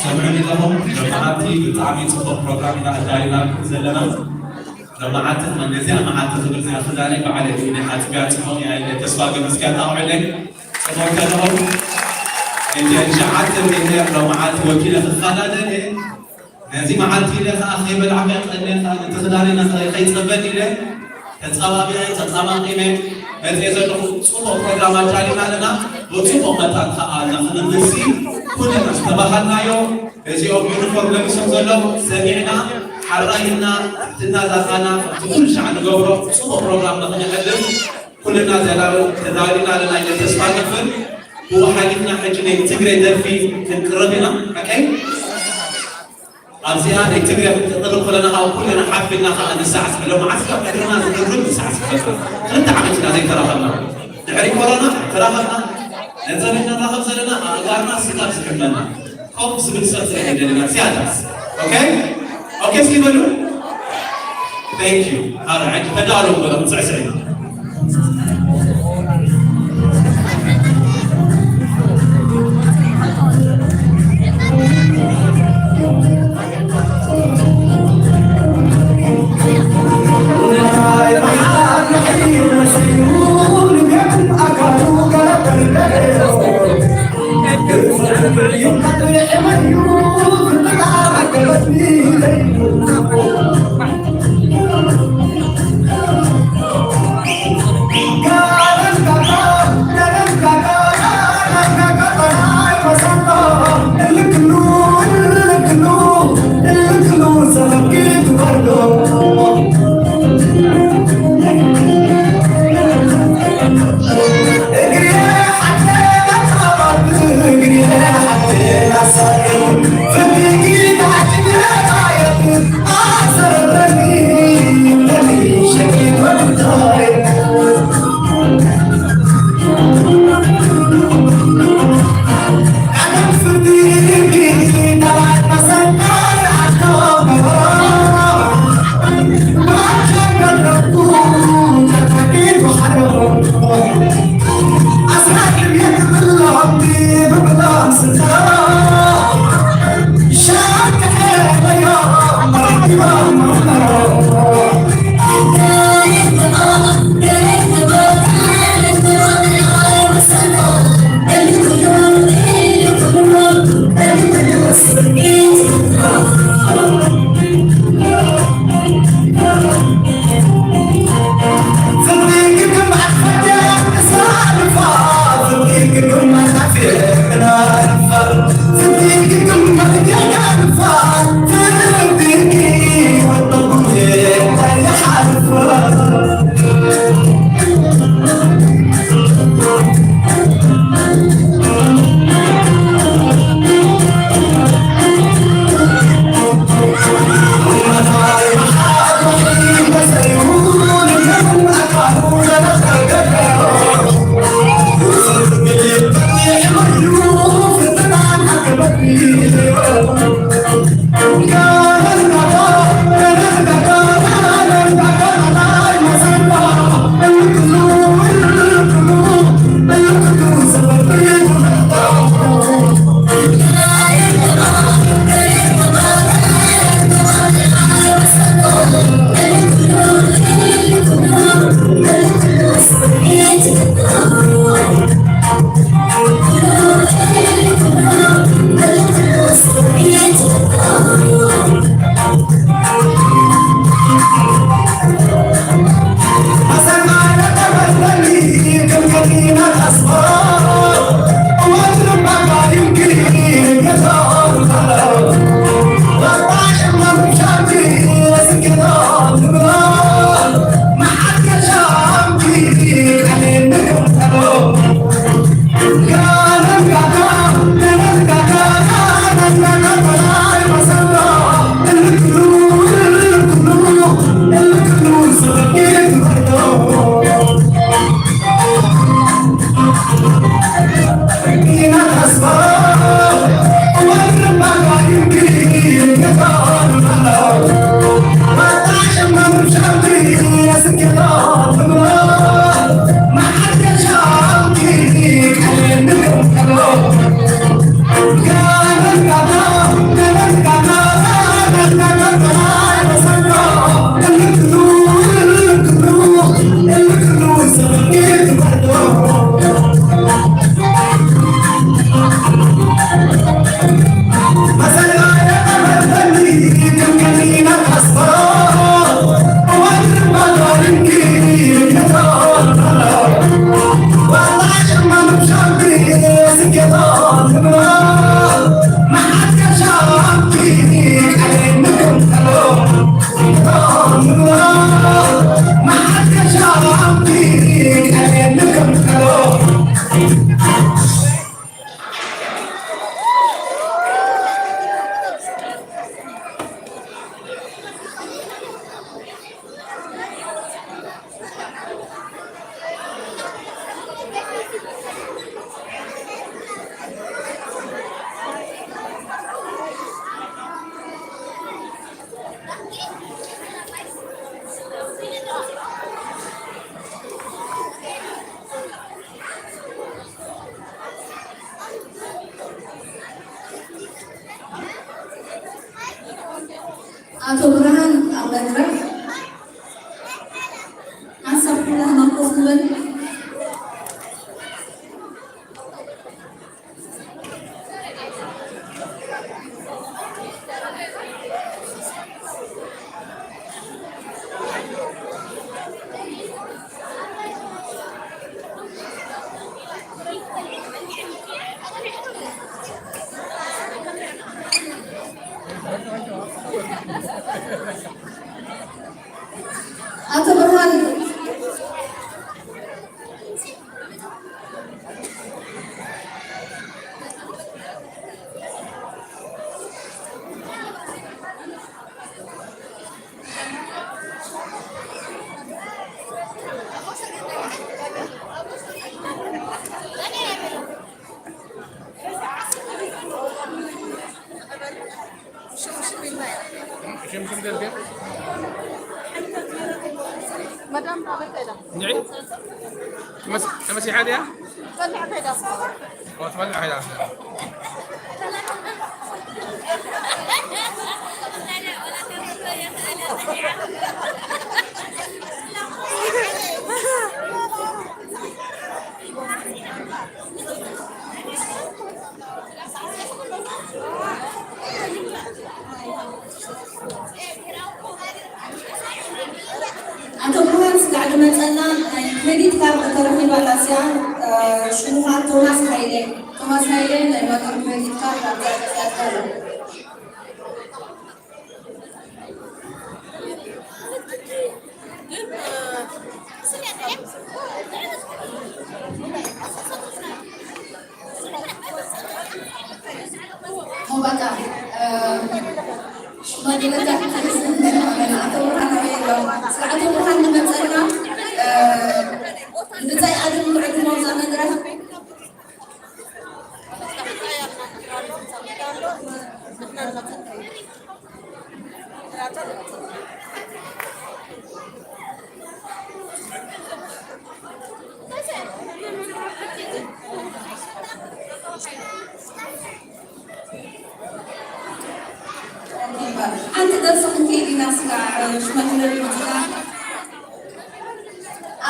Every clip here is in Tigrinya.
ሰምዑኒ ኣለኹም። ሎማዓንቲ ብጣዕሚ ጽቡቕ ፕሮግራም ኢና ኣዳሊና ዘለና። ሎማዓንቲ ነዚኣ መዓልቲ ክብል እዚኣ ክዛነ በዓል እየ ኣጥቢያ ጽቡቕ እያ ኢለ ተስፋ ገብር። እስኪ ኣጣቕዑለይ ጽቡቕ ከለኹም። እተን ሸዓተ ሚልዮን ሎማዓንቲ ወኪለ ክፈላለ እየ። ነዚ መዓልቲ ኢለ ኸዓ ከይበላዕካ ቀንየ ኸዓ ነቲ ክዳነይ ከይጸበን ኢለ ተጸባቢቐ ተጸማቒመ መፅየ ዘለኹ። ፅቡቕ ፕሮግራም ኣዳሊና ኣለና። ብፅቡቕ መታን ኸዓ ንኽንምሲ ኩልና ዝተባሃልናዮ፣ እዚኦም ዩኒፎርም ለቢሶም ዘለዉ ሰሚዕና፣ ሓራይና ትናዛዛና፣ እቲ ኩሉ ሻዕ ንገብሮ ፅቡቕ ፕሮግራም ንኽንሕልፍ ኩልና ተዳሉ-፣ ተዳሊና ኣለና ኢለ ተስፋ ገብር። ብኡ ሓሊፍና ሕጂ ናይ ትግረ ደርፊ ክንቅርብ ኢና። ኦኬ? ኣብዚኣ ናይ ትግረ ክንቅርብ ከለና፣ ካብ ኩልና ሓፊና ከዓ ንሳዕስዕ። ሎማዓንቲ ካብ ቀደምና ዝድርብ ንሳዕስዕ። ክልተ ዓመት ኢና ዘይተራኸብና። ድሕሪ ኮሮና ተራኸብና። ገንዘብ ኢና ንራኸብ ዘለና፣ ኣእጋርና ስጋብ ዝሕመና። ኮፍ ዝብል ሰብ ስለ ደለና፣ ዝያዳስ። ኦኬ? ኦኬ እስኪ በሉ። Thank you። ኣረ፣ ሕጂ ተዳለዉ በሎም፣ ንስዕስዕ ኢና። ኣቶ ብርሃን ኣብ መድረኽ ሓንሳብ ኩላህና ኮፍ ንበል። ኣቶ ብርሃን። ሽምሽም ገልገል። መዳም ታበይ ከይዳ? እንድዒ? ተመስ-፣ ተመሲሓ ድያ? ትበልዕ ከይዳ። ኦ፣ ትበልዕ ከይዳ። ኣቶ ብርሃን ስጋዕ ድመጸና ናይ ክሬዲት ካርድ ተረኺባ ኣላ። እዚኣ፣ እ፣ ሽሙ ኸኣ ቶማስ ሃይለ። ቶማስ ሃይለ ናይ ማገር ክሬዲት ካርድ ኣብዛ ተጻጸረ። ሆባታ፣ እ፣ ሽማግለታት ኣቶ ብርሃን ኣበይ ኣለዉ? ስለ ኣቶ ብርሃን ንመጸና፣ እ፣ ንብጻይ ኣድም ንዕድሞ እዛ መድረኽ። ሓንቲ ደርፊ ክንከይድ ኢና፣ ስጋዕ ሽማግለ ሪኢትና።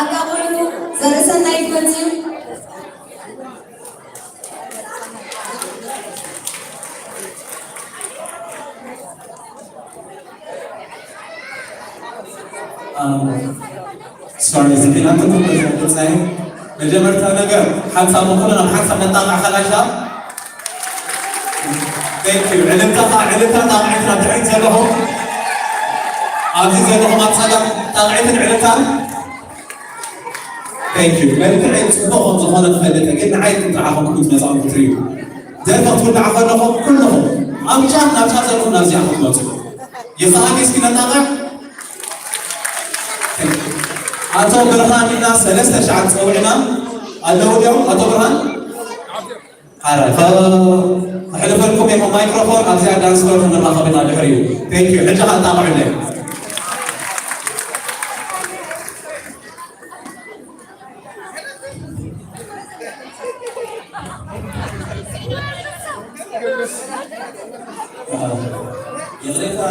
ኣጣቕዑ ዘርእሰናይ ይመጽእ። ሶሪ፣ እዚ ጌና ትኩር ተሸፍጻይ። መጀመርታ ነገር ሓንሳብ ኩሉ ናብ ሓንሳብ ነጣቕዕ ሓላሻ። Thank you። ዕልልታ ኸዓ፣ ዕልልታ ጣቕዒት ናብ ድሕሪት ዘለኹም። ኣብዚ ዘለኹም ኣብ ጸጋም ጣቕዒትን ዕልልታን። Thank you። መልክዐይ ጽቡቕ ከም ዝኾነ ክፈልጥ፣ ግን ንዓይ ጥራሕ ከም ክትመጻኹም ክትርእዩ። ደርፊ ክትውዳዕ ከለኹም ኩልኹም ኣብ ጫፍ ናብ ጫፍ ዘለኹም ናብዚኣ ክትመጹ። ይኸኣል እስኪ ነጣቕዕ። ኣቶ ብርሃን ኢና ሰለስተ ሻዕ ጸዊዕና ኣለዉ ድዮም? ኣቶ ብርሃን? ኣረ፣ ከ-፣ ከሕልፈልኩም እየ ማይክሮፎን ኣብዚኣ ዳንስ ፍሎር ክንራኸብ ኢና ድሕሪኡ። Thank you። ሕጂ ከኣ ኣጣቕዑለይ። ይቕሬታ።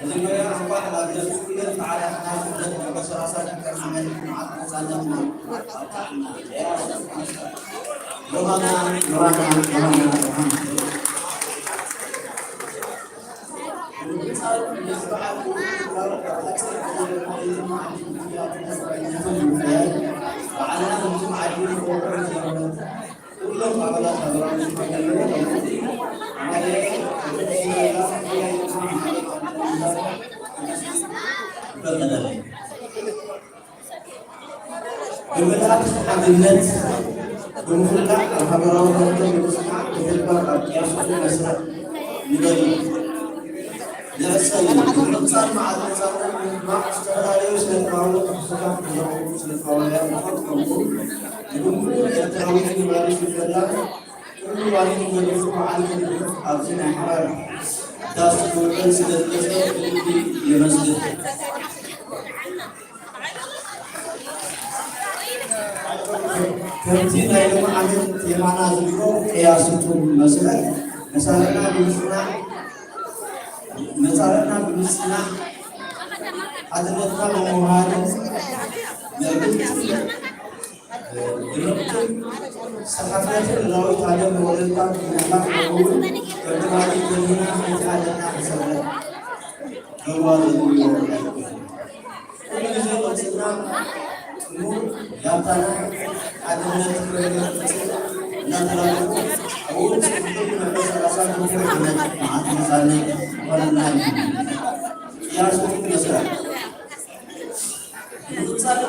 መጀመርያ እንኳዕ ናብ ነፍስነት በዓላትና ስደት መበሰራሳ ጭንቀት ዓመት መዓት ነጻነትና ኣብቃዕና። ዮሃና፣ ዮሃና፣ ዮሃና፣ ዮሃና። በዓልና ከምዚ መዓት ንኽወቅዕ ዝገበረ ኩሎም ኣባላት ሃገራዊ ሽማግለ፣ ብምልኣት ሓድነት ብምፍላጥ ኣብ ሃገራዊ ርክብ ንምጽናዕ ብተግባር ኣብ ቅያሶ መስርዕ ንበሪ። ንዕሰል ብምቕጻል መዓት ነጻነት ንምግባር ዝተፈላለዩ ስነጥበባዊ ትሕዝቶታት ንዘቕርቡ ስነጥበባውያን ምዃን ከምኡ ንብምሉእ ኤርትራዊ ንባሪ ዝፈላል ኩሉ ባኒ ንገደፉ በዓል ክንብል ኣብዚ ናይ ሓባር ዳስ ክውዕል ስለ ዝመጸ ብልቢ የመስግን። ከምቲ ናይ ሎሚ ዓመት ቴማና ዝብሎ ቅያ ስጡም መስርዕ መሳርዕና ብምጽናዕ፣ መሳርዕና ብምጽናዕ ሓድነትና ብምውሃድን ምዕብልትን ድምቕትን ሰሓቢትን ልኡላዊት ሃገር ንወለዶታት ንምሕላፍ ከምኡ'ውን ከም ተማሪ ተልሂና ሓንቲ ሃገርና ክንሰርሕ ዶባ ዘድልዮ ኣይኮነን። ኩሉ ግዜ ቅልጽምና ጽሙር ያታና ሓድነት ክረገጽ እናተላለፉ እውን ጽቡቅ መበሰባሳ ምክርነት መዓት ነጻነት ይኾነና እዩ። ያስኩ ይመስላል። ብምቕጻል፣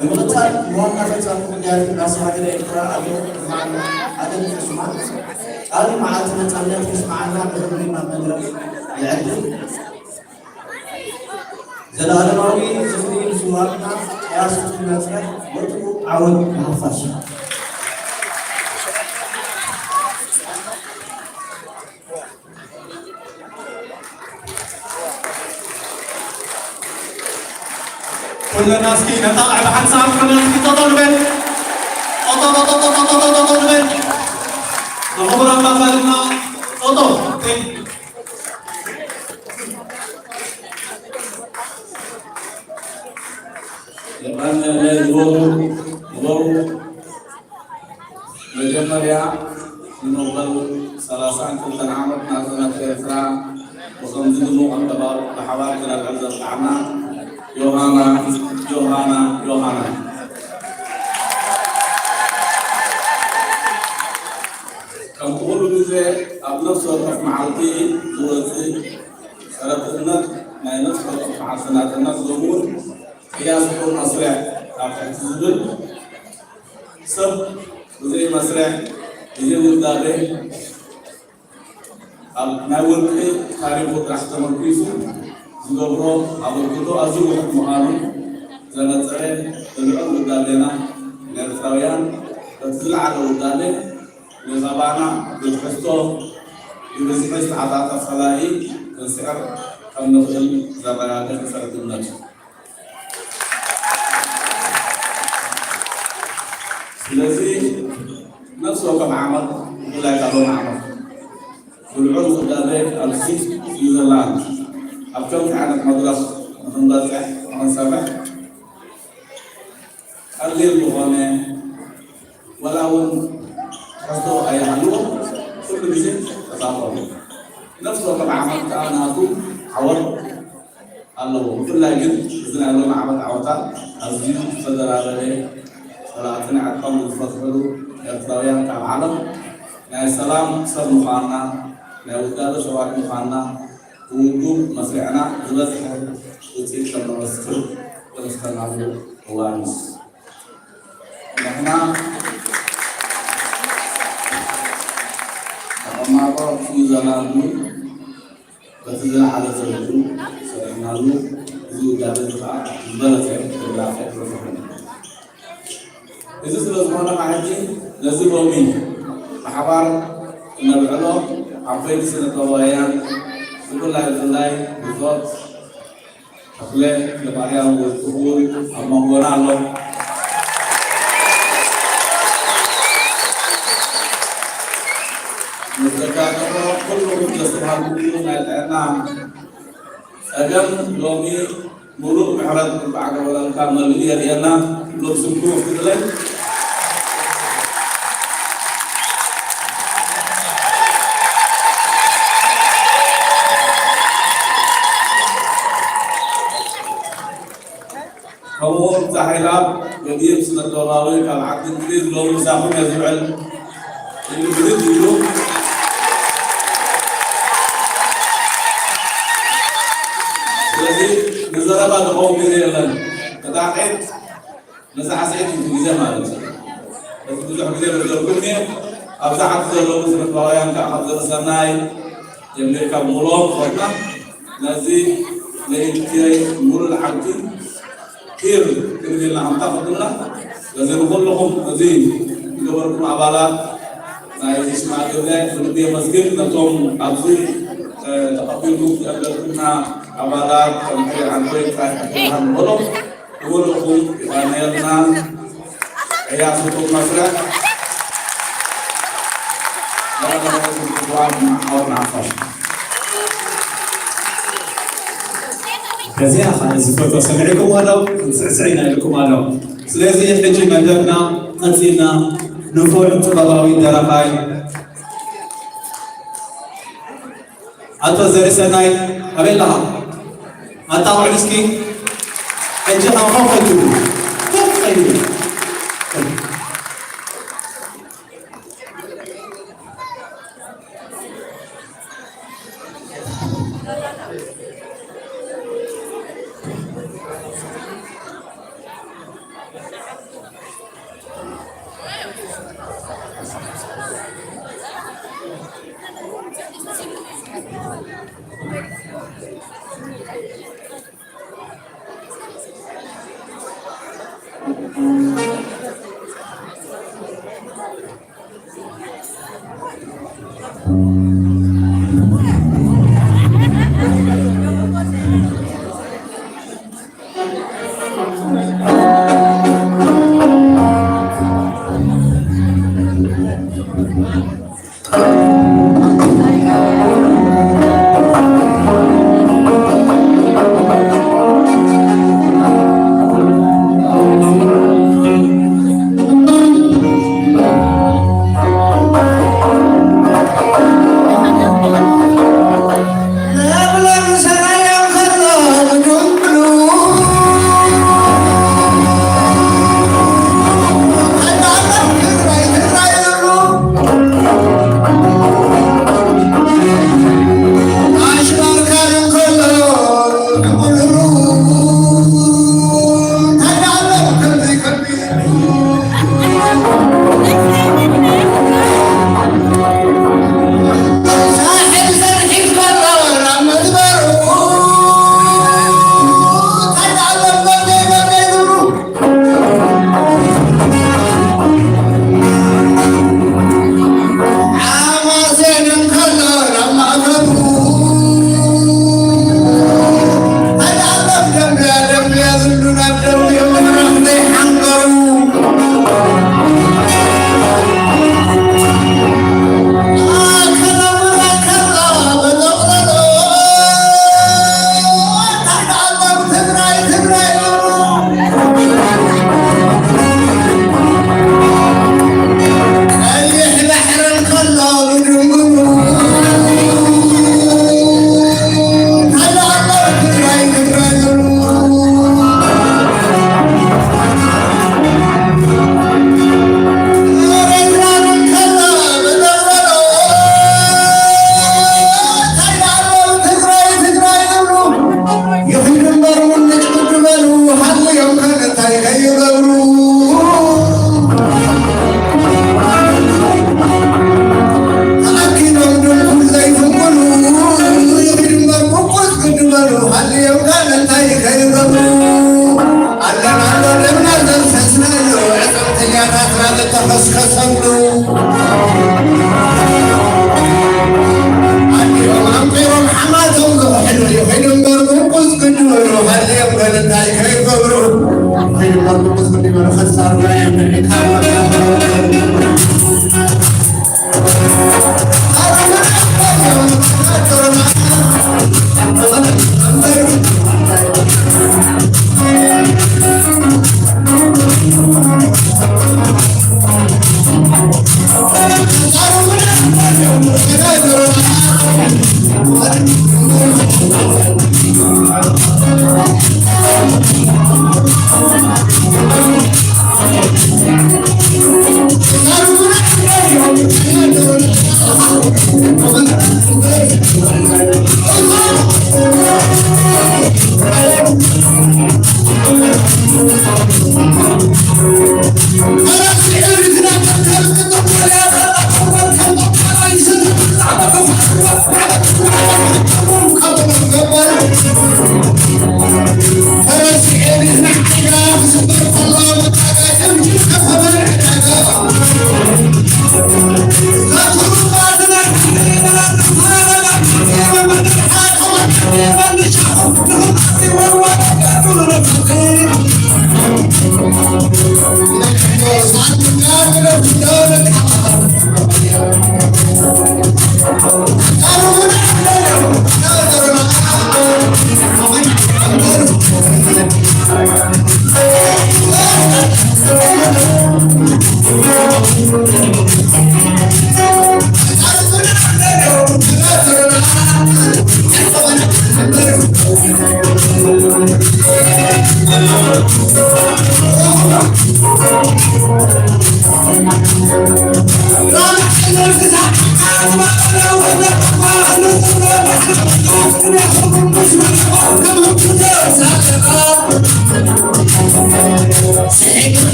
ብምቕጻል ንዋና ፈጻሚ ጉዳያት ኤምባሲ ሃገረ ኤርትራ ኣቶ ዑስማን፣ ኣደም ዑስማን ቃል መዓልቲ ነጻነት ክስምዓልና ብሕብሪ ናብ መድረኽ ይዕድም። ዘላለማዊ ዝኽሪ ንስውኣትና ቅያ ስጡም መስርዕ ወትሩ ዓወት ንሓፋሽ። ኩልና እስኪ ነጣቕዕ ብሓንሳብ፣ ኩልና እስኪ ጠጠው ንበል። ጠጠው፣ ጠጠው፣ ጠጠው፣ ጠጠው፣ ጠጠው ንበል። ንኽቡር ኣባባልና ጠጠው። የቐንየለይ ዝበሩ፣ ዝበሩ። መጀመርያ፣ ንመበል ሰላሳን ክልተን ዓመት ናጽነት ኤርትራ ብኸምዚ ድሙቕ ኣገባብ ብሓባር ክነብዕል ዘብቅዓና ዮሃና፣ ዮሃና፣ ዮሃና። ከምቲ ኩሉ ግዜ ኣብ ነፍሲ ወከፍ መዓልቲ ዝወጽእ ጸረ-ድኽነት ናይ ነፍሲ ወከፍ መዓልቲ ናጽነት፣ ሎሚ እውን ቅያ ስጡም መስርዕ ኣብ ትሕቲ ዝብል ሰብ ብዘይ መስርዕ፣ ብዘይ ውዳቤ፣ ኣብ ናይ ውልቂ ታሪኹ ጥራሕ ተመርኲሱ ዝገብሮ ኣበርክቶ ኣዝዩ ውሑድ ምዃኑ ዘነጸረ፣ ብልዑል ውዳቤና ንኤርትራውያን በቲ ዝለዓለ ውዳቤ ንኸባና ብትሕዝቶ ብብዝሒ ዝተዓጻጸፍ ጸላኢ ክንስዕር ከም ንኽእል ዘረጋግጽ ጸረ-ድኽነት እዩ። ስለዚ ነፍሲ ወከፍ ዓመት፣ ብፍላይ ካብ ሎሚ ዓመት፣ ብልዑል ውዳቤ ኣብዚ ስዊዘርላንድ ኣብ ከምዚ ዓይነት መድረኽ ንኽንበጽሕ ንኽንሰርሕ ቀሊል ዝኾነ ወላ እውን ትሕዝቶ ኣይሃልዎ፣ ኩሉ ግዜ ተሳተፉ። ነፍሲ ወከፍ ዓመት ከኣ ናቱ ዓወት ኣለዎ። ብፍላይ ግን እዚ ናይ ሎሚ ዓመት ዓወታት ኣዝዩ ዝተደራረበ፣ ጸላእትና ዕጥቆም ዝፈትሕሉ ኤርትራውያን ካብ ዓለም ናይ ሰላም ሰብ ምዃንና፣ ናይ ውዳበ ሰባት ምዃንና፣ ብውዱብ መስሪዕና ዝበዝሐ ውጽኢት ከም ነመስክር ዘመስከርናሉ እዋን እዩ። ንሕና ተቐማጦ ስዊዘርላንድ እውን በቲ ዝለዓለ ደረጅኡ ሰሪሕናሉ፣ እዚ ውዳቤ እዚ ከዓ ዝበለጸ ክብላጸ ክበጽሕ እዩ። እዚ ስለ ዝኾነ፣ ካብ ሕጂ ነዚ ሎሚ ብሓባር እነብዕሎ ዓበይቲ ስነ-ጥበባውያን፣ ብፍላይ፣ ብፍላይ ብጾት ተኽለ ለማርያም ወልዱ እውን ኣብ መንጎና ኣሎ። ምስ ዘጋጠሞ ኩሉ ዘስተብሃልኩሉ ናይ ጥዕና ጸገም ሎሚ ምሉእ ምሕረት እንኳዕ ገበረልካ መሊኡ የርእየና። ኩሎም ስምኩ ክትለይ ከምኡውን ዛሒራ ገዲም ስነ-ጥበባዊ ካብ ዓዲ እንግሊዝ ሎሚ ምሳኹም እየ ዝውዕል። እንግሊዝ ኢሉ። ስለዚ ንዘረባ ዝኸውን ግዜ የለን። ብጣዕሚ ነዚ ሓስዒት እቲ ግዜ ማለት እዩ። በቲ ብዙሕ ግዜ ረዘብኩም እየ። ኣብዚ ዓዲ ዘለዉ ስነ-ጥበባውያን ከዓ ካብ ዘርሰናይ ጀሚርካ ብምሉኦም ዝኾንና ነዚ ለይቲ ሙሉእ ዓዲ ሂር ክንብል ኢና፣ ኣምጣ ክብልና። ስለዚ ንኹልኹም እዚ ዝገበርኩም ኣባላት ናይዚ ሽማግለ ብልቢ የመስግን። ነቶም ኣብዚ ተቐቢልኩም ዘገልግሉና ኣባላት፣ ከምቲ ዓንቶይ ጥራሕ ክትብሃር ንበሎ፣ ብወልኹም ይቐነየልና። እያ ስጡም መስርዕ። በረከትኩም ክቡራት ማሕበርና ሓፋሽ። ከዚኣ ኻል እዚ ፎቶ ሰሚዕኩም ኣሎ፣ ክንስዕስዕ ኢና ኢልኩም ኣሎ። ስለዚ ሕጂ መደብና ቀጺልና ንፉዕ ጥበባዊ ደራፋይ ኣቶ ዘርእሰናይ ኣበይ ኣለኻ? ኣጣውዕል እስኪ። ሕጂ ኸዓ ኮፍ በሉ። ኮፍ በሉ።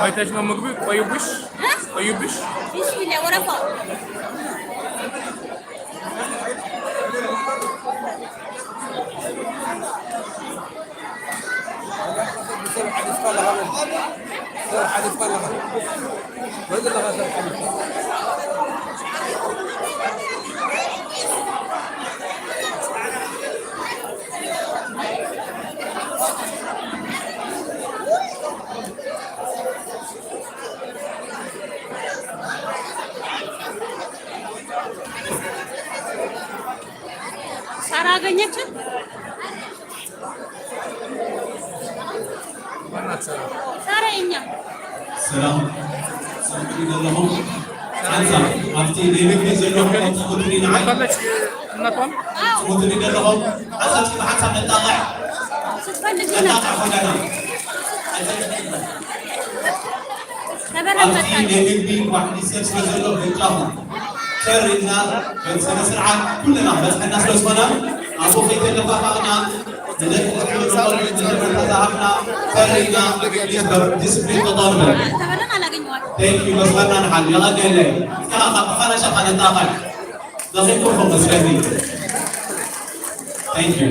ኣይተሽ ነው ምግቢ ቆዩብሽ? እ? ቆዩብሽ? ቢስሚላ ወረፋ። ሳራ አገኘችን። ሳራ የኛ ሰላም ሰላም ይደለኹም። ሓንሳብ ኣብቲ ናይ ምግቢ ዘለኹም ትኹትኒ ንዓይ። ፈለች እናቷም ትኹትኒ ደለኹም። ሓንሳብ እስኪ ብሓንሳብ ነጣቕዕ። ስትፈልግ ነጣቕዕ ኮዳና። ተበረከተ። ኣብቲ ናይ ምግቢ ዋሕዲ ሰብ ስለ ዘሎ ብልጫኹም ተር ኢልና በቲ ስነ ስርዓት ኩልና በፅሕና ስለ ዝኾነ ኣብኡ ከይተደፋፋእና ንደቂ ተባዕትዮ ንቆልዑ መጀመርታ ዝሃብና ተር ኢልና ዲስፕሊን ተጠልቡ። ተበለን አላገኘዋትም። Thank you መስመርና ንሓል የቐንየለይ። እስካ ካብ ብኻላሻ ካነጣኻል ደኺምኩም መስለኒ። Thank you።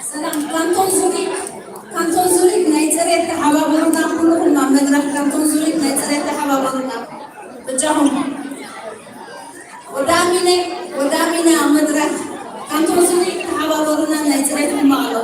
ሰላም ካንቶን ዙሪክ፣ ካንቶን ዙሪክ ናይ ጽሬት ተሓባበሩና፣ ኩልኹም ኣብ መድረኽ ካንቶን ዙሪክ ናይ ጽሬት ተሓባበሩና። በጃኹም። ወዳሚነ፣ ወዳሚነ ኣብ መድረኽ ካንቶን ዙሪክ ተሓባበሩና፣ ናይ ጽሬት ሕማቕ ኣሎ።